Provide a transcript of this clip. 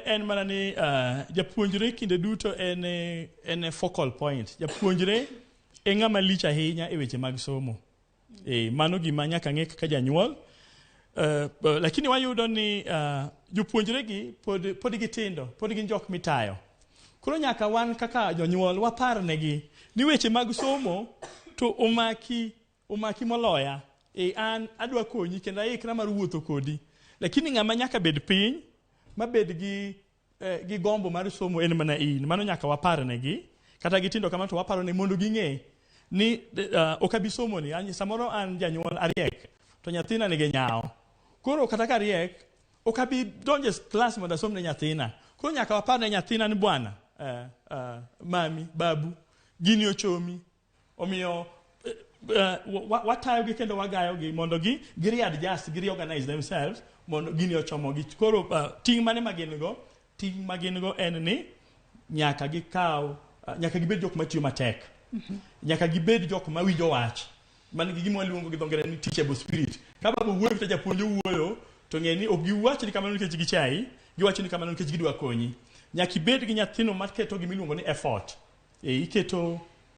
en mana ni japuonjre kinde duto en e focal point. Japuonjre e ng'ama lich ahinya e weche mag somo. E, mano gima nyaka ng'e kaka janyuol. Lakini wayudo ni jopuonjre gi pod gitindo, pod gin jok mitayo. Koro nyaka wan kaka jonyuol wapar negi ni weche mag somo to omaki moloya. E, an adwa konyi kendo aikra mar wuotho kodi. Lakini ng'ama nyaka bed piny mabed gi gombo mar somo en mana in. Mano nyaka wapar negi. Kata gitindo kamano to waparo ne mondo ging'e ni ok abi somo ni. An, samoro an janyuol ariek to nyathina nigi nyawo. Koro kata ka ariek ok abi donjo e klas mondo asom ne nyathina. Koro nyaka wapar ne nyathina ni bwana, mami, babu, gini ochomi. Omiyo watayogi kendo wagayogi mondo gi readjust, gi reorganize themselves mondo gini ochomogi. Koro ting' mane ma gin go? Ting' ma gin go en ni nyaka gikaw, nyaka gibed jok matiyo matek. Nyaka gibed jok mawinjo wach. Man gi gima waluongo gi dho ngere ni teachable spirit. Ka baba wuoyo kata japuonj owuoyo, to ng'e ni ok giwach ni kamano nikech gichayi, giwacho ni kamano nikech gidwa konyi. Nyaka ibed gi nyathino maketo gima iluongo ni effort. E, iketo